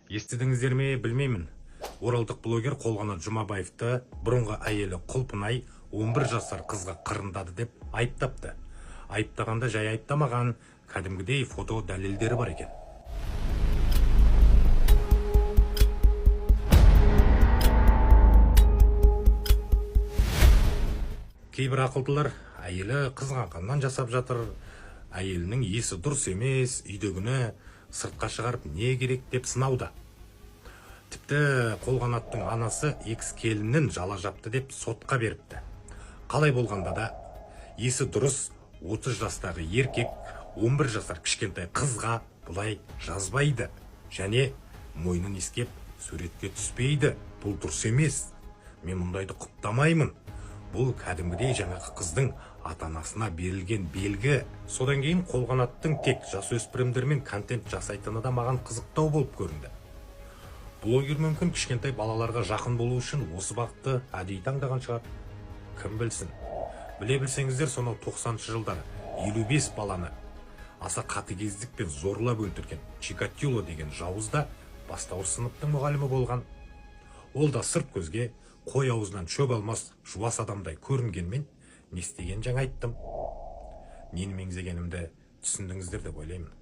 Естідіңіздер ме, білмеймін. Оралдық блогер Қолғанат Жұмабаевты бұрынғы әйелі Құлпынай 11 жасар қызға қырындады деп айыптапты. Айыптағанда жай айыптамаған, кәдімгідей фото дәлелдері бар екен. Кейбір ақылдылар әйелі қызғанғаннан жасап жатыр, әйелінің есі дұрыс емес, үйдегіні сыртқа шығарып не керек деп сынауда. Тіпті Қолғанаттың анасы екс келінін жала жапты деп сотқа беріпті. Қалай болғанда да есі дұрыс 30 жастағы еркек 11 жасар кішкентай қызға бұлай жазбайды және мойнын иіскеп суретке түспейді. Бұл дұрыс емес. Мен мұндайды құптамаймын. Бұл кәдімгідей жаңағы қыздың ата-анасына берілген белгі. Содан кейін Қолғанаттың тек жасөспірімдермен контент жасайтыны да маған қызықтау болып көрінді. Блогер мүмкін кішкентай балаларға жақын болу үшін осы бағытты әдейі таңдаған шығар. Кім білсін. Біле білсеңіздер, сонау 90-шы жылдары 55 баланы аса қатыгездікпен зорлап өлтірген Чикатило деген жауыз да бастауыш сыныптың мұғалімі болған. Ол да сырт көзге қой аузынан шөп алмас жуас адамдай көрінгенмен не істеген жаңа айттым. Нені меңзегенімді түсіндіңіздер деп ойлаймын.